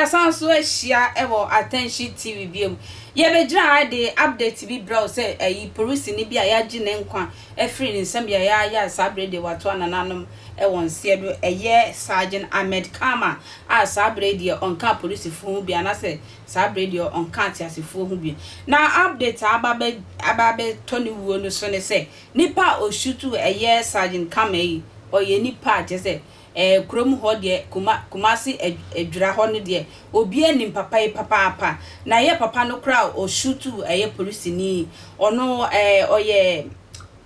Yɛasan nso ahyia wɔ Attention TV bio. Yɛbɛgyina ha de update bi brɛ wo sɛ ayi polisini bi a yɛagye ne nkwa afiri ne nsam yayaayaa a saa berɛ deɛ watoa nananom wɔ nseɛ do. Ɛyɛ Sergeant Ahmed Karma a saa berɛ yi deɛ ɔnka apolisifoɔ ho bio anaasɛ saa berɛ yi deɛ ɔnka ateasefoɔ ho bio. Na update a aba abɛ aba abɛtɔ ne wuo no so ne sɛ nipa a ɔshutuu ɛyɛ Sergeant Karma yi ɔyɛ nipa a kyerɛ sɛ Ɛɛ kurom hɔ deɛ Kuma Kumasi Adwira hɔ no deɛ obiara nim papa yi papaapa. Na ɛyɛ papa no koraa a ɔshutuu ɛyɛ polisini yi, ɔno ɛɛ ɔyɛ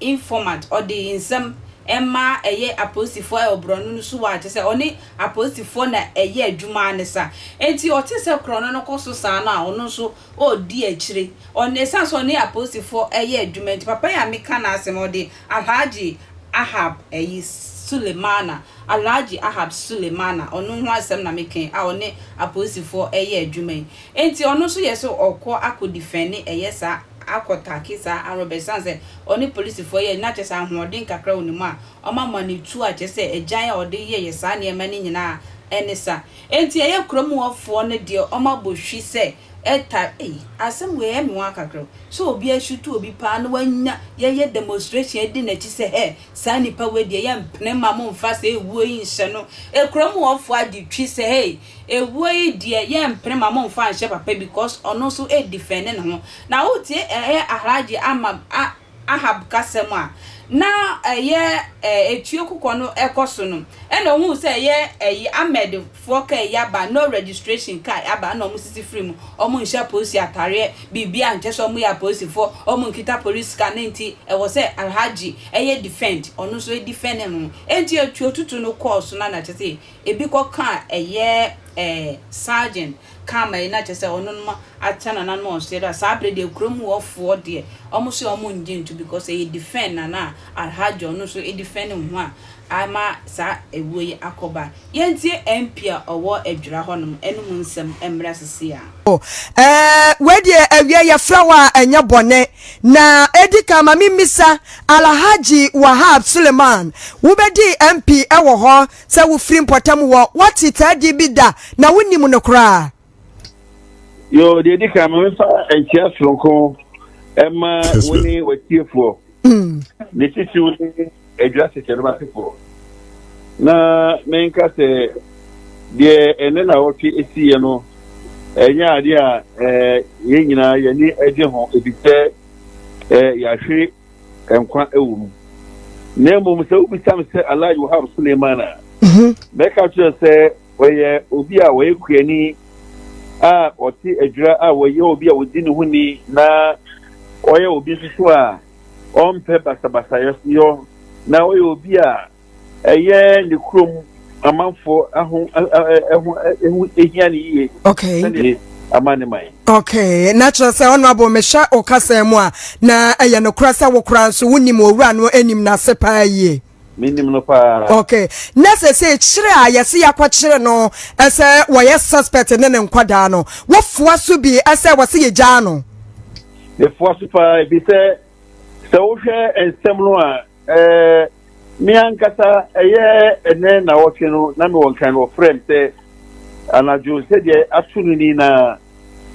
informant, ɔde nsɛm ɛma ɛyɛ apolisifoɔ ɛwɔ borɔno no so hɔ a kyerɛ sɛ ɔne apolisifoɔ na ɛyɛ adwuma ara ne sa. Enti ɔte sɛ korɔno no kɔ so saa no a ɔno nso ɔredi akyire. Ɔno ɛsiane sɛ ɔne apolisifoɔ ɛyɛ adwuma nti papa yi a meka n'asɛm ɔde Alhaji Ahab ɛyi Sulemana, Alhaji Ahab Sulemana, ɔno ho asɛm na meka yi, a ɔne apolisifoɔ ɛyɛ adwuma yi. Enti ɔno nso yɛ sɛ ɔkɔ akɔ difɛne ɛyɛ saa, akɔ take saa arɔba ɛsiane sɛ ɔne polisifoɔ yɛ, na kyerɛ sɛ ahoɔden kakra wɔ ne mu a, ɔma ma no tuo a kyerɛ sɛ agyan a ɔde yɛyɛ saa nneɛma no nyinaa ɛne sa. Enti ɛyɛ kurom hɔfoɔ no deɛ ɔma bɔ hwi sɛ Ɛta ei asɛm wei ɛyɛ me nwa kakra o sɛ obi ashutu obi paa na wanya yɛyɛ demonstration adi nakyi sɛ hɛ saa nipa wei deɛ yɛmpene mma mo nfa saa ewuo yi nhyɛ no ekurom hɔ foɔ agye twi sɛ hei ewuo yi deɛ yɛmpene mma mo nfa nhyɛ papa because ɔno nso ɛdifɛne ne ho na wotie ɛyɛ Alhaji ama a Ahab kasa mu a na ɛyɛ etuo kokɔ no ɛkɔ so no, ɛna ohuu sɛ ɛyɛ ɛyi Ahmed foɔ kaa yi aba, no registration car aba, ɛna ɔmo sisi firi mu, ɔmo nhyɛ apolisi atareɛ, biribiara nkyɛ sɛ ɔmo yɛ apolisifoɔ, ɔmo nkita police car, ne nti ɛwɔ sɛ Alhaji ɛyɛ defend, ɔno nso ɛdefend ne ho, ɛnti etuo tutu no kɔɔ so na na kyɛ sɛ ebi kɔ kaa ɛyɛ ɛɛ sergeant Karma yi na kyerɛ sɛ ɔno nom akyɛ nana nom ɔnsoɛ do a saa bere deɛ kurom hɔ foɔ deɛ ɔmo se ɔmo ngye nto because ɛyɛ defend nana a Alhaji ɔno nso edefend ne ho a ama saa ɛwuo yi akɔ ba. Yɛntie MP a ɔwɔ Adwira hɔ nom ɛnom nsɛm mmra sisi a. Ɛɛ, wei deɛ awiei yɛfrɛ wo a ɛnyɛ bɔne. Na edi kan ma memmisa, Alhaji Wahab Suleiman, wobɛdii MP wɔ hɔ Sɛ wofiri mpɔtam hɔ, woate saa din bi da na wonim no koraa? Yoo, deɛ ɛdi kan ma memfa nkyea soronko ɛma wo ne w'atiefoɔ, ne titiriw ne Adwira Sɛkyɛdom asefoɔ, na menka sɛ deɛ ɛnɛ na wɔtwe ɛsiiɛ no ɛnyɛ adeɛ a yɛn nyinaa yɛni gye ho, ɛfiri sɛ yɛahwere nkwa wɔ mu. Na mmom sɛ wobisa me sɛ Alhaji Wahab Suleiman a, mhm. mɛka kyerɛ sɛ ɔyɛ obi a ɔyɛ kuani a ɔte adwira a ɔyɛ obi a ɔdi ne ho ni na ɔyɛ obi nso so a ɔmpɛ basabasayɔ na ɔyɛ obi a Ɛyɛ ne kurom amanfoɔ ho ɛho ɛho ehia ne yie. Okay. Sɛdeɛ ama ne man. Okay, na kyerɛ sɛ honorable mehyɛ wo kasa mu a na ɛyɛ nokorɛ sɛ wo koraa nso wonim owura no anim n'ase paa yie. Menim no paa. Okay, na sɛ sɛ kyerɛ a yɛse yɛakɔkyerɛ no sɛ wɔyɛ suspect ne ne nkwadaa no, wofoa so bi sɛ wɔse yɛgyaa no? Mefoa so paa ebi sɛ sɛ wohwɛ nsɛm no a ɛɛ Me ankasa, ɛyɛ ɛnnɛ nnawɔtwe no na mewɔ Nkran no, wɔfrɛɛ me sɛ anadwo sɛdeɛ ato no ni na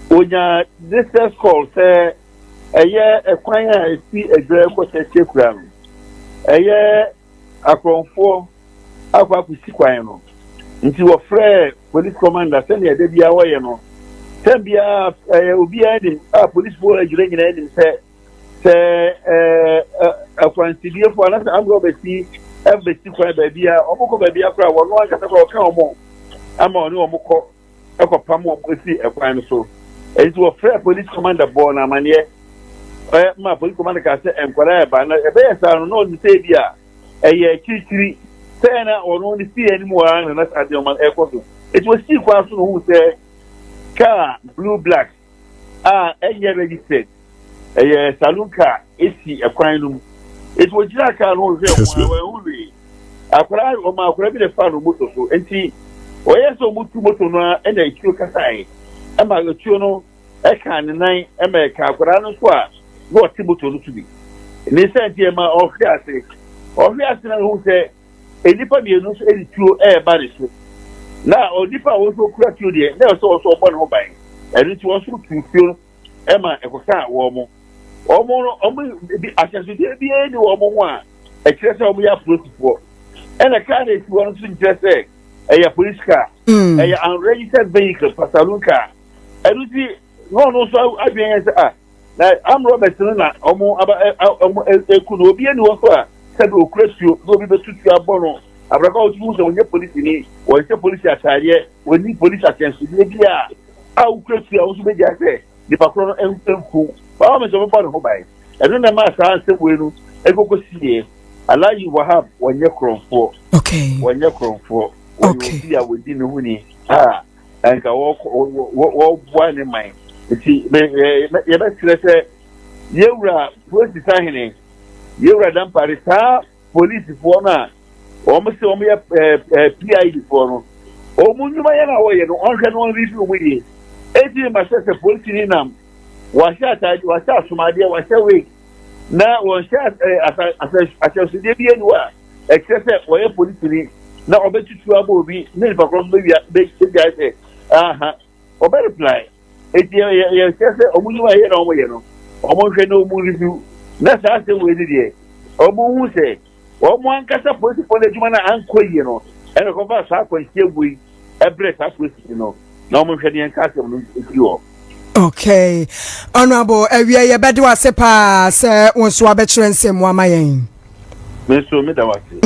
wɔnya distress call sɛ ɛyɛ ɛkwan a ɛsi Adwira kɔ Sɛkyɛ kura no, ɛyɛ akorɔmfoɔ akɔ akɔsi kwan no. Nti wɔfrɛɛ police commander sɛdeɛ ɛda biara wɔyɛ no. Tɛm biara ɛyɛ obiara nim a policefoɔ adwira nyinaa nim sɛ sɛ ɛɛ akwansidiefo anaasɛ armed robbers yi ɛbɛsi kwan baabi a wɔn kɔ baabi akora wɔn ankasa kora ɔka wɔn ama ɔne wɔn kɔ ɛkɔpam wɔn esi ɛkwan no so ɛnti wɔfrɛ police commander bɔɔ no amaneɛ ɛ ma police commander kaa sɛ nkwadaa ɛba na ɛbɛyɛ saa no na ɔnim sɛ ebi a ɛyɛ akyirikyiri sɛ na ɔno ne fie anim wɔ ara na na saa deɛ ɔma ɛkɔ so eti wɔsii kwan so na ohun sɛ kaa blue black a ɛnyɛ registered ɛyɛ saloon car esi ɛkwan no mu eti ogyina car no hwɛ wɔn a wɔn ho hwee akwadaa wɔn akwadaa bi na ɛfa no moto so nti ɔyɛ sɛ wɔn tu moto no a ɛna etuo kasae ɛma etuo no ɛka ne nan ɛma ɛka akwadaa no nso a na ɔte moto no so bi ne nsa nti ɛma ɔhwe ase ɔhwe ase na ohun sɛ. Nnipa mmienu nso de tuo reba ne so. Na onipa a wɔn nso kura tuo deɛ, na ɛwɔ sɛ wɔn nso wɔbɔ ne ho ban. Ɛno nti wɔn nso tu tuo no ma ɛkɔkaa wɔn. Wɔn no, wɔn bi ahyɛnsodeɛ biara ni wɔn ho a ɛkyerɛ sɛ wɔn yɛ apolisifoɔ. Ɛna kaa na esi hɔ no nso nkyerɛ sɛ ɛyɛ polisi kaa. Ɛyɛ unregistered vehicle, pasaloon car. Ɛno nti na ɔno nso adwene yɛ sɛ ah na armed robbers no na wɔn aba ɛ wɔn eku no obi ani hɔ so a sɛbi okura tuo na obi bɛtu tuo abɔ no abraka a otumi sɛ wɔnyɛ polisi ni wɔnhyɛ polisi ataadeɛ wɔnni polisi ahyɛnsodeɛ bi a a wokura tuo a wɔn nso bɛgya sɛ nipa korɔ no nku báwa mi sɛ ɔbɛbɔ ne ho ban ɛno na ɛma saa nsɛm wei no ɛkɔkɔ sie Alhaji Wahab wɔnyɛ korɔmfoɔ wɔnyɛ korɔmfoɔ wɔyɛ obi a wɔdi ne ho ni a nka wɔboa ne man nti yɛbɛkyerɛ sɛ yɛwura polisi sahene yɛwura dampare saa polisifoɔ no a wɔn sɛ wɔn yɛ PID foɔ no wɔn nnwuma yɛn a wɔyɛ no wɔnhwɛ no wɔn review mu yie eti ma sɛ sɛ polisi ni nam wɔahyɛ ataade wɔahyɛ asomadeɛ wɔahyɛ wig na wɔnhyɛ ahyɛnsodeɛ bi aniwa a ɛkyerɛ sɛ wɔyɛ polisini na ɔbɛtutu abɔ obi ne nipa korɔ nso bɛwia bɛgyae sɛ aha ɔbɛ reply eti yɛhyɛ sɛ ɔmo nnwuma yɛ na ɔmo yɛ no ɔmo nhwɛ na ɔmo review na saa asɛm wei ni deɛ ɔmo hu sɛ wɔn ankasa polisifoɔ no adwuma no ankɔ yie no ɛna kɔfa saa akwanhyia wei ɛbrɛ saa polisi no na wɔn nhwɛ ne yɛn ka asɛm no mfiri hɔ. Okay. Honorable, awia yɛbɛde wase paa sɛ wo nso wabɛkyerɛ nsɛm mu ama yɛn. Me nso meda wase.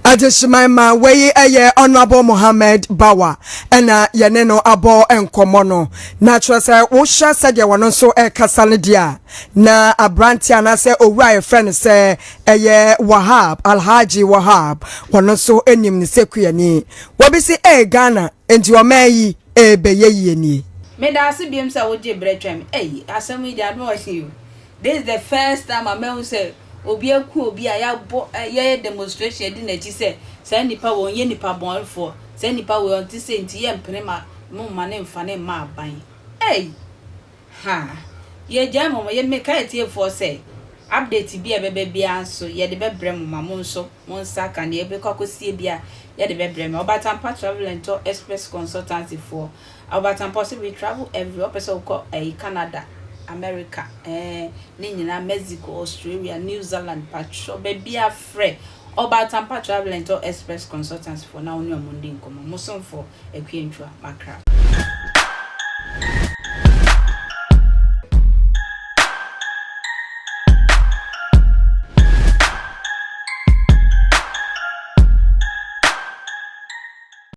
Adehyeman ma wei ɛyɛ Honorable Mohammed Bawa ɛna yɛne no abɔ nkɔmmɔ no. Na kyerɛ sɛ wohyɛ sɛdeɛ wɔno nso ɛkasa no deɛ a na aberante anaasɛ owura a yɛfrɛ no sɛ ɛyɛ Wahab, Alhaji Wahab, wɔno nso nim ne sɛ kuani. Wɔbi se ee Ghana nti ɔman yi ɛɛbɛyɛ yie nie. Medaase biom sɛ wo gye brɛ twɛn me ei asɛm yi deɛ ano ɔhye o this is the first time a mahu sɛ obi aku obi a yɛabɔ yɛyɛ demonstration adi n'akyi sɛ saa nipa wei ɔnyɛ nipa bɔnefoɔ saa nipa wei ɔnte sei nti yɛmpene ma mo mma no mfa no mma aban ei Haa. Yɛgyae mo ma yɛ mekae atiefoɔ sɛ update bi a ɛbɛba biara nso yɛde bɛbrɛ mo ma mo nso mo nsa aka deɛ ɛbɛkɔ akɔsie biara yɛde bɛbrɛ mo. Ɔbatampa Travel and Tour Express Consultancy foɔ Ɔbatampa ɔse we travel everywhere wopɛ sɛ wokɔ ɛyi Canada, America ɛɛ ne nyinaa Mexico, Australia, New Zealand patrɔ baabiara frɛ Ɔbatampa Travel and Tour Express Consultancy foɔ na wo ne ɔmo ndi nkɔmmɔ. Mo somfoɔ Akua Ntua Makra.